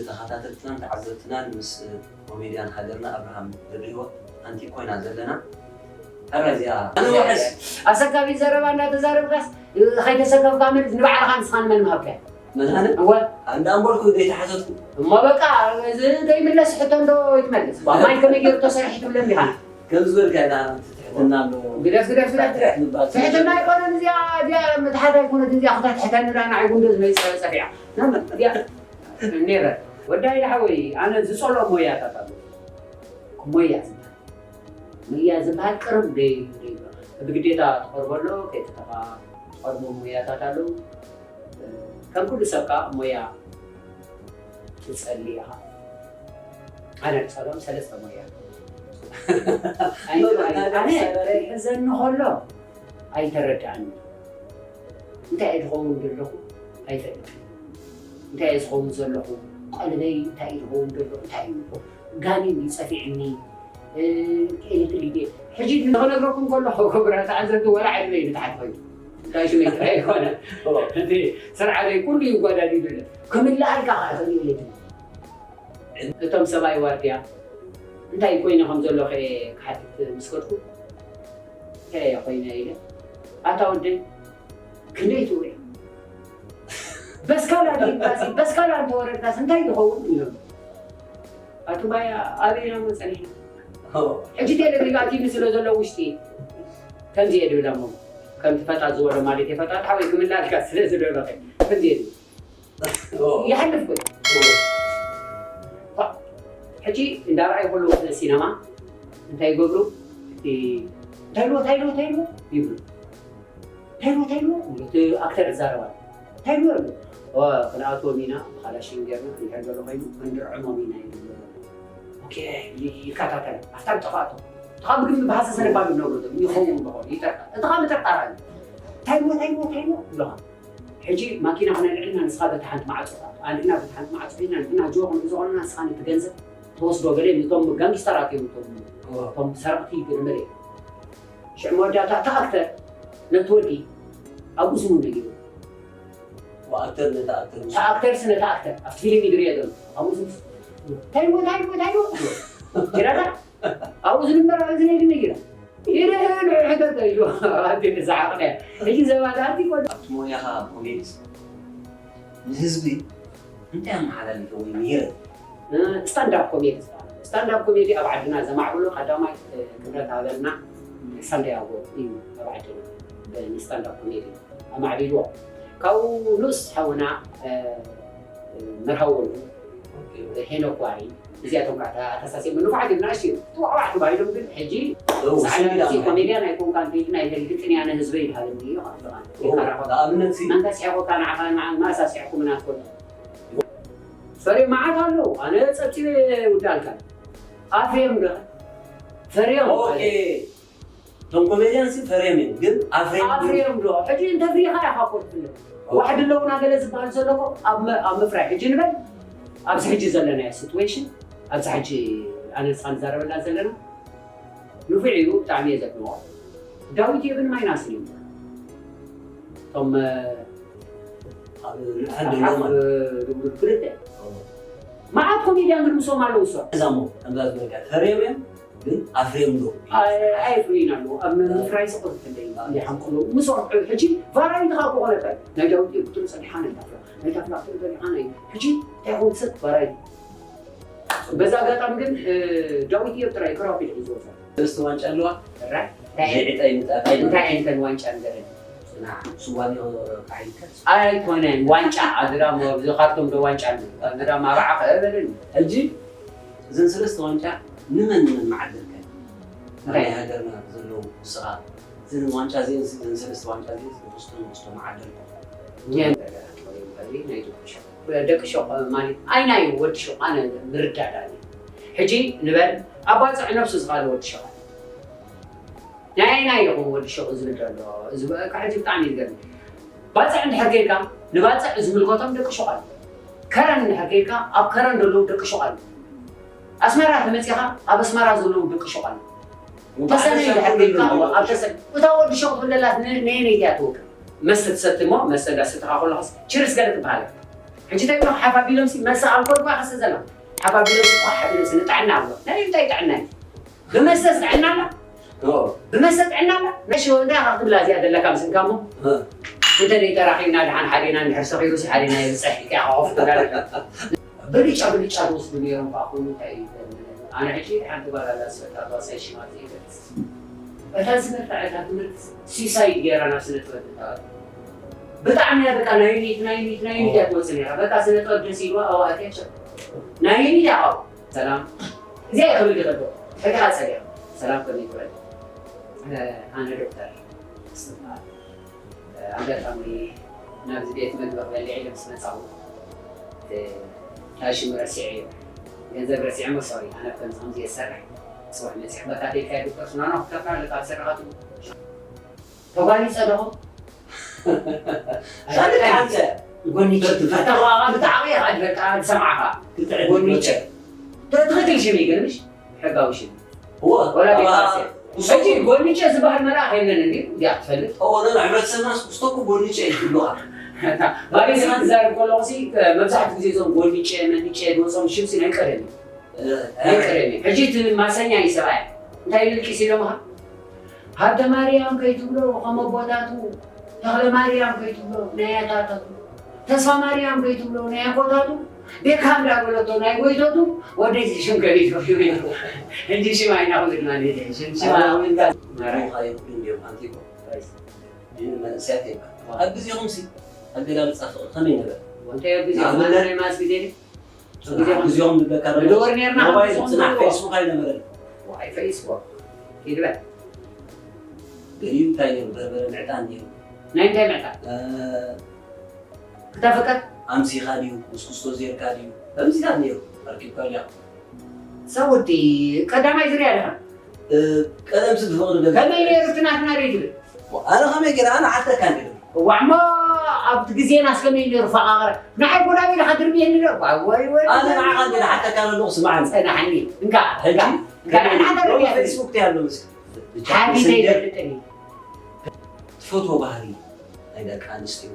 ተኸታተልትናን ተዓዘብትናን ምስ ኮሜድያን ሃገርና ኣብርሃም ገብረሂወት ሓንቲ ኮይና ዘለና። ሕራይ እዚኣ ኣነ ውሕስ ኣሰካፊ ዘረባ እንዳተዛረብካስ ከይተሰከፍካ ምልስ ንባዕልኻ ንስኻ ንመን ምሃብካ? መድሃነ እወ። ኣንዳ ኣምበልኩ ዘይተሓተትኩ። እሞ በቃ እዚ ዘይምለስ ሕቶ እንዶ ይትመልስ። ዋ፣ ማይ ከመይ ገይሩ ተሰሪሑ ትብለን ዲኻ? ከም ዝበልካ ኢና ትሕትና ኣሎ። ግደፍ፣ ግደፍ፣ ግደፍ፣ ግደፍ። ምባል ትሕትና ኣይኮነን እዚኣ፣ እዚኣ ምትሓት ኣይኮነት እዚኣ፣ ክተትሕተኒ ዳ ንዓይ ጉንዶ ዝመይጸ ጸፊዓ። ናመ እዚኣ ነይረ። ወዳይ ሓወይ፣ ኣነ ዝጸልኦ ሞያታት ኣሎ። ሞያ ዝበሃል። ሞያ ዝበሃል ቅርብ ደይ-፣ ደይ-፣ ብግዴታ ትቐርቦ ኣሎ፣ ከይተተኻ ትቐርቦ ሞያታት ኣለዉ። ከም ኩሉ ሰብ ከኣ ሞያ ትጸሊ ኢኻ። ኣነ ዝጸልኦም ሰለስተ ሞያ። ኣይ፣ ኣነ ክሕዘኒ ከሎ ኣይተረድኣኒ። እንታይ እየ ዝኸውን ዘለኹ ኣይፈልጥን። እንታይ እየ ዝኸውን ዘለኹ? ቀልበይ እንታይ እዩ ዝኸውን ዘሎ? እንታይ እዩ? ጋኔን እዩ ጸፊዕኒ። እ፣ ኤሌክትሪክ እዩ። ሕጂ ንኽነግረኩም ከለኹ፣ ክቡራት ተዓዘብቲ፣ ወላ ዕድመይ ንታሕቲ ኮይኑ። እንታይ ሽመይ ጥራይ ኣይኮነ። እቲ ስርዓተይ ኩሉ እዩ ጓዳዲዱኒ። ክምልኣልካ ከኣ ይኽእል እዩ። እቶም ሰብኣይ ዋርድያ እንታይ ኮይነ ከም ዘለኹ እየ ክሓትት ምስ ከድኩ፣ እንታይ እየ ኮይነ ኢለ፣ ኣታ ወደይ፣ ክንደይ ትውዒ? በስካላ ድዩ ቃሲ? በስካላ እንተወረድካስ እንታይ ትኸውን? ኢሎም። ኣቱባያ ኣበይ ኢና እሞ ጸኒሕና? ሕጂ ቴሌቪዥን ኣቲኒ ስለ ዘሎ ውሽጢ ከምዚ እየ ድብል እሞ፣ ከምቲ ፈጣጥ ዝበሎ ማለት እየ፣ ፈጣጥ ሓወይ ክምልኣልካ ስለ ዝደለኹ ከምዚ እየ ድብል። ይሓልፍ ኮይኑ። ዋ፣ ሕጂ እንዳረኣዩ ከለዉ ስነ ሲነማ እንታይ ይገብሩ? እቲ እንታይ ኢልዎ፣ እንታይ ኢልዎ፣ እንታይ ኢልዎ ይብሉ። እንታይ ኢልዎ፣ እንታይ ኢልዎ ይብሉ። እቲ ኣክተር ይዛረብ ኣሎ። እንታይ ኢልዎ ይብሉ። ኦ፣ ክንኣትዎም ኢና፣ ብኻላሽን ጌርና ክንሕል ገለ ኮይኑ ክንድርዕሞም ኢና ይብሉ። ኦኬ፣ ይ-፣ ይከታተል። ኣፍታ ዝጠፋእቶ። እቲ ኻብ ግን ብሃሰሰ ነባሉ ነብሩ ይኸውን ይኸውን። ይጠርጠር። እቲ ኻብ ምጥርጣር ኣሎ። እንታይ ኢልዎ፣ እንታይ ኢልዎ፣ እንታይ ኢልዎ ይብሉ። ሕጂ ማኪና ክነልዕልና ንስኻ በቲ ሓንቲ ማዕጾ ኣልዕልና፣ በቲ ሓንቲ ማዕጾ ሒዝና ንሕና ጅሆ ክንሕዞ ከለና ንስኻ ነቲ ገንዘብ ትወስዶ። ገለ እቶም ጋንጊስተራት እዮም፣ እቶም፣ እዎ። እቶም ሰረቕቲ ገለ መለ እዮም። ሽዑ መወዳእታ እቲ ኣክተር ነቲ ወዲ ኣብኡ ስሙ ነጊሩ። ወኣክተር ነቲ ኣክተር ምስ እታ ኣክተርሲ ነቲ ኣክተር ኣብቲ ፊልም እዩ ዝርእዮ ዘሎ። ኣብኡ ስሙ እንታይ እሞ፣ እንታይ እሞ፣ እንታይ እሞ? ጅራታ ኣብኡ ዝንበር ኣብዚ ናይ ድነ ጅራ። ኢለ ንሕተተ ኢሉ ኣብቲ ዝዓቕነ። ሕጂ ዘባታት ይኮን። ኣብቲ ሞያኻ ኮሜዲስ ንህዝቢ እንታይ ኣመሓላሊፈ ወይ ምሂረ? እ፣ ስታንዳፕ ኮሜዲ ዝበሃል። ስታንዳፕ ኮሜዲ ኣብ ዓድና ዘማዕብሎ ቀዳማይ፣ እ፣ ክብረት ሃበና ሳንዲያጎ እዩ ኣብ ዓድና። ብ-፣ ንስታንዳፕ ኮሜዲ ኣማዕቢልዎ። ካብኡ ንኡስ ሓውና፣ እ፣ እ፣ መርሃዊ ወልዱ፣ ኦኬ። ሄኖክ ዋሪ፣ እዚኣቶም ከዓ ኣተሳሲኦም ንፉዓት እዮም፣ ንኣሽቱ እዮም። እቲ ዋዕዋዕ ተባሂሎም ግን ሕጂ እው፣ ጻዕዳ ስሚዳ ርእሲ ማለት። ኮሜድያን ኣይኮንካን፣ ከይዲ ናይ ህልግጥን ያነ ህዝበይ ይበሃለኒ እዩ፣ ካብ ጥቓ ኦ፣ ይከራኸሩ። ንኣብነት ሲ? መንታ ስሒቑካ ንዓኻ፣ ንዓ-፣ ማእሳ ስሒቑ ምናትኮን። ፈርዮም መዓት ኣለዉ። ኣነ ጸብጺበ ይውዳልካ። ኣፍርዮም ዶ? ፈርዮም ኦኬ። ማለት። እቶም ኮሜድያን ሲ ፈርዮም እዮም፣ ግን ኣፍርዮም ኣፍርዮም ዶ? ሕጂ እንተፍሪኻ ኢኻ እኮ ትፍለጥ። ኦኬ። ዋሕዲ ኣለዉና ገለ ዝበሃል ዘሎ እኮ ኣብ መ-፣ ኣብ ምፍራይ። ሕጂ ንበል፣ ኣብዚ ሕጂ ዘለናዮ ሲትዌሽን፣ ኣብዚ ሕጂ ኣነ ንስኻ ንዛረበላ ዘለና፣ ንፉዕ እዩ፣ ብጣዕሚ እየ ዘድንቖ። ዳዊት የብን ማይናስን እዮም። እቶም፣ እ፣ ኣብ ንድሕር ሓፍ፣ ድማ እ፣ ድብሉል ክልተ። ኦ። መዓት ኮሜድያን ግን ምስኦም ኣለዉ እሶም። እዛ እሞ፣ ከምዛ ዝበልካ፣ ፈርዮም እዮም፣ ግን ኣፍርዮም ዶ? ኣይ-፣ ኣየፍርዩን ኣለዉ። ኣብ ምፍራይ ስቕር ትለይ፣ ይሓምቁ ኣለዉ። ምስኦም ሕ-፣ ሕጂ ቫራይቲ ካብ ክኾነ እኮ፣ ናይ ዳዊት የብን ትብል ጸኒሓ፣ ናይ ታፍላ፣ ናይ ታፍላ ክትብል ጸኒሓ፣ ናይ ሕጂ እንታይ ይኸውን ሰብ ቫራይቲ። በዚ ኣጋጣሚ ግን፣ እ፣ ዳዊት እዮብ ጥራይ ክራፊል ሒዝዎ ዘሎ። ሰለስተ ዋንጫ ኣለዋ። ጥራይ? እንታይ? ዚዕጠይ ምጣጣይ። እንታይ ዓይነተን ዋንጫ ንገረኒ? ጽናሕ። ስዋ ዲዮ ካዒልካ? ኣይኮነን፣ ዋንጫ። ኣዝራም ኣብዚ ካርቶም ዶ ዋንጫ ኣሎ? ኣዝራም ኣርዓ ከ በለኒ። ሕጂ እዘን ሰለስተ ዋንጫ ንመን ንመን መዓደልካ? እንታይ? ናይ ሃገርና ዘለዉ ንስኻ እዘን ዋንጫ እዚአን፣ እዘን ሰለስተ ዋንጫ እዚአን ንኽስቶ ንኽስቶ መዓደልኩም። እዚአን ናይ ደቂ ሸቕ ማለት ኣይናይ ወዲ ሸቕ ኣነ ምርዳዳኒ። ሕጂ ንበል ኣብ ባጽዕ ነብሱ ዝኻለ ወዲ ሸቕ። ናይ ኣይናይ ይኹን ወዲ ሸቕ ዝብል ዘሎ። እዚ በቃ ሕጂ ብጣዕሚ ይገርም። ባጽዕ እንድሕር ኬድካ ንባጽዕ ዝምልከቶም ደቂ ሸቕ ኣሎ። ከረን እንድሕር ኬድካ ኣብ ከረን ዘለዉ ደቂ ሸቕ ኣሎ። ኣስመራ ተመጺኻ ኣብ ኣስመራ ዘለዉ ደቂ ሸቕ ኣሎ። ተሰነይ ድሕር ጌርካ፣ ኣብ ተሰ-፣ እታ ወዲ ሸቕ ትብለላ ን-፣ ነየነይቲ እያ ትውክል? መስተ ትሰቲ እሞ፣ መስተ እንዳሰተኻ ከለኻስ ችርስ ገለ ትበሃል። ሕጂ እንታይ ኢሎም ሓፍ ኣቢሎም ሲ መስተ ኣልኮል እኳ ከስተ ዘላ ሓፍ ኣቢሎም ሲ ኳሕ ኣቢሎም ሲ ንጥዕና ኣሎ ናይ እንታይ ጥዕና እዩ? ብመስተ ጥዕና ኣላ? ብመስተ ጥዕና ኣላ? ናይ ሽወ እንታይ ኢኻ ክትብላ እዚኣ ዘለካ ምስልካ እሞ እንተ ደይ ተራኺብና ደሓን ሓዴና እንድሕር ሰኺሩ ሲ ሓዴና የብፅሕ ኢካ ኮፍ ትብላ ብልጫ ብልጫ ትወስዱ ነይሮም ከዓ ኮይኑ እንታይ እዩ ኣነ ሕጂ ሓንቲ ጓል ኣላ ዝፈታ ጓሳይ ሽማ ዘይገልፅ እታ ዝበርትዐታ ትምህርቲ ሲሳይ ገይራ ናብ ስነ ጥበብ እታወት ብጣዕሚ እያ በቃ ናይ ዩኒት ናይ ዩኒት ናይ ዩኒት እያ ትወፅእ ነይራ በቃ ስነ ጥበብ ደስ ኢልዋ ኣዋእትያ ቸ ናይ ዩኒት እያ ካብኡ ሰላም እዚኣ እየ ክብል ይኽእል ሕጂ ሓፀር እያ ሰላም ከመይ ትውዕል ኣነ ዶክተር ስትበሃል ኣጋጣሚ ናብዚ ቤት መግቢ ክበልዕ ኢለ ምስ መፃኹ እንታይ ሽሙ ረሲዐዮ ገንዘብ ረሲዐ ሞ ሶሪ ኣነ ከምዚ ከምዚ የሰርሕ ፅባሕ መፂኹ በቃ ተይልካ ዶክተር ስናና ክትከፍና ኣለካ ኣብ ስራኻቱ ተጓኒፀ ዶ ካልእ ሓንተ ጎኒቸ ኣተዋቃ ብጣዕሚ ኢኻ በቃ ዝሰምዓኻ ጎኒቸ ትኽክል ሽም ይገርምሽ ሕጋዊ ሽም እወ ወላ ቤት ኣባኣ ራስያ ሕጂ ጎኒቸ ዝበሃል መልኣኽ የለን እንዲ እዚኣ ትፈልጥ እወ ነ ሕብረተሰብና ስኩስቶ እኮ ጎኒቸ እዩ ዝብሉኻ ባቤሲ ክዛረብ ከለኹ ሲ መብዛሕትኡ ግዜ እዞም ጎኒጨ መኒጨ ዝወፆም ሽምሲ ናይ ቀደም እዩ ናይ ቀደም እዩ ሕጂ እቲ ማሰኛ እዩ ሰብኣይ እንታይ ኢሉ ልቂስ ኢሎምኻ ሃብተ ማርያም ከይትብሎ ከም ኣቦታቱ ተኽለ ማርያም ከይትብሎ ናይ ኣታታቱ ተስፋ ማርያም ከይትብሎ ናይ ኣቦታቱ ቤካም ዳበለቶ ናይ ጎይቶቱ ወደይ ሽም ከሊቶ ሕጂ ሽም ኣይና ኩልና ሽም ሽም ኣዊልካ ማርያም ይኽእሉ እንዲዮም ኣንቲጎ ግን መንእሰያት ይባል ኣብ ግዜኹም ሲ ኣገላልፃ ፍቕሪ ከመይ ነበር እንታይ ኣብ ግዜ ንኣብነት ናይ ማስ ግዜ ግዜኹም ዝብለካ ዶ ሞባይል ፅናሕ ፌስቡክ ኣይነበረን ዋይ ፌስቡክ ይድበል ገሊኡ እንታይ ነይሩ በርበረ ምዕጣን ነይሩ ናይ እንታይ ምዕጣን ክተፍቅር ኣምሲኻ ድዩ ኩስኩስቶ ዜርካ ድዩ ከምዚታት ነይሩ ኣርኪብካ ዲያ ሰውዲ ቀዳማይ ዝርያ ኣለኻ ቀደም ስድፍቕሪ ከመይ ነይሩ እቲ ናትና ዶ ይትብል ኣነ ከመይ ገይረ ኣነ ዓተካ እንዲ ዋዕሞ ኣብቲ ግዜና ስከመይ ነይሩ ፈቃቅረ ንዓይ ጎዳቢ ኢልካ ትርብየኒ ዶ ዋይ ወይ ኣነ ንዓኻ እንዲ ንዓተካ ኣለኹ ስማዓኒ ጸናሕኒ እንካ ሕጂ እንካ ንዓኻ ሎሚ ተረብያ ፌስቡክ እንታይ ኣሎ መስል ሓዲደ ይፈልጥኒ ትፈትዎ ባህሪ ናይ ደቂ ኣንስትዮ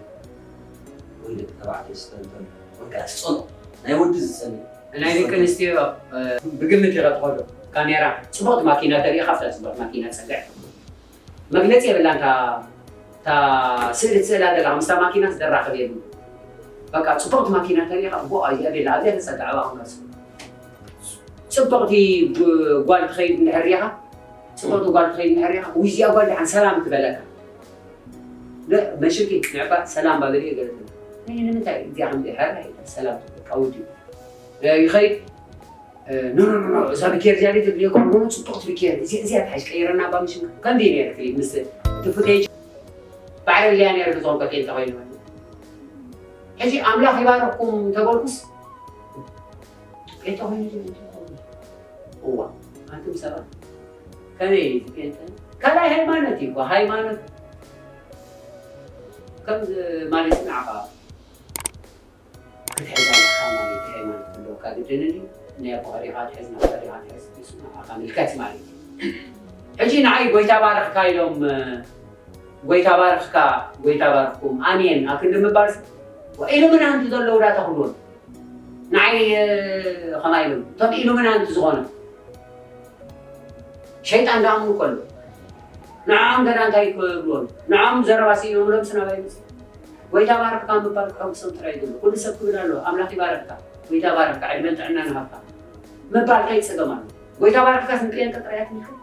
ወይ ደቂ ተባዕትዮ ዝፈልጠሉ ወይ ከዓ ዝፀልኦ ናይ ወዲ ዝፀልእ ናይ ደቂ ኣንስትዮ ብግምት ኢኻ ትኸዶ ካሜራ ፅቡቕቲ ማኪና ተሪኢኻ ኣብታ ፅቡቕቲ ማኪና ፀግዕ መግለፂ የብላን እታ ስእሊ ትስእላ ዘለኻ ምስታ ማኪና ዝደራኸብ የብሉ በቃ ፅቡቕቲ ማኪና ተሪኢኻ ቦ እዚኣ ቤላ ኣብዚኣ ተፀግዕ ኣባኹም ራሱ ፅቡቕቲ ጓል ትኸይድ እንድሕር ሪኢኻ ፅቡቕቲ ጓል ትኸይድ እንድሕር ሪኢኻ ውይ እዚኣ ጓል ደሓን ሰላም ትበለካ መሽኪ ንዕባ ሰላም ባበል እየ ገለ ትብል ንምንታይ እዚኣ ከምዚ ሕራ ሰላም ትብል ውዲ ይኸይድ ኖ ኖ ኖ እዛ ብኬር እዚኣ ትብል እኮ ኖ ጽቡቕቲ ብኬር እዚኣ እዚኣ ትሓሽ ቀይረና ባ ምሽን ከምዚ ነይረ ክሊፕ ምስ እቲ ፉቴጅ ባዕለይ እያ ነይረ ክዞም ከኬል ተኾይኑ ሕጂ ኣምላኽ ይባረኩም ተበልኩስ ጴንጠ ኮይኑ እዋ ኣንቱም ሰባት ከመይ እዩ ጴንጠ ካልኣይ ሃይማኖት እዩ ሃይማኖት ከም ማለት ንዓኻ ክትሕዝ ኣለካ ማለት ሃይማኖት ክህልወካ ግድን እዩ ናይ ኣቦኻ ዲኻ ትሕዝ ናብካ ዲኻ ትሕዝ ንሱ ንዓኻ ምልከት ማለት እዩ ሕጂ ንዓይ ጎይታ ባርኽካ ኢሎም ጎይታ ባርኽካ ጎይታ ባርኽኩም ኣሜን ኣብ ክንዲ ምባል ኢሉምናንቲ ዘለዉ ዳ ተኽብሩን ንዓይ ኸማይ ኢሎም እቶም ኢሉምናንቲ ዝኾኑ ሸይጣን ዳኣምኑ ከሎ ንዓም ገና እንታይ ክብሉን ንዓም ዘረባ ስኢኖምሎም ስናባይ መፅ ጎይታ ባርኽካ ምባል ክሕጉሶም ጥራይ ይግሉ ኩሉ ሰብ ክብል ኣለዎ ኣምላኽ ይባርኽካ ጎይታ ባርኽካ ዕድመን ጥዕና ንሃብካ ምባል እንታይ ፀገም ኣሎ ጎይታ ባርኽካ ስንቅየን ጥራያት ምልክት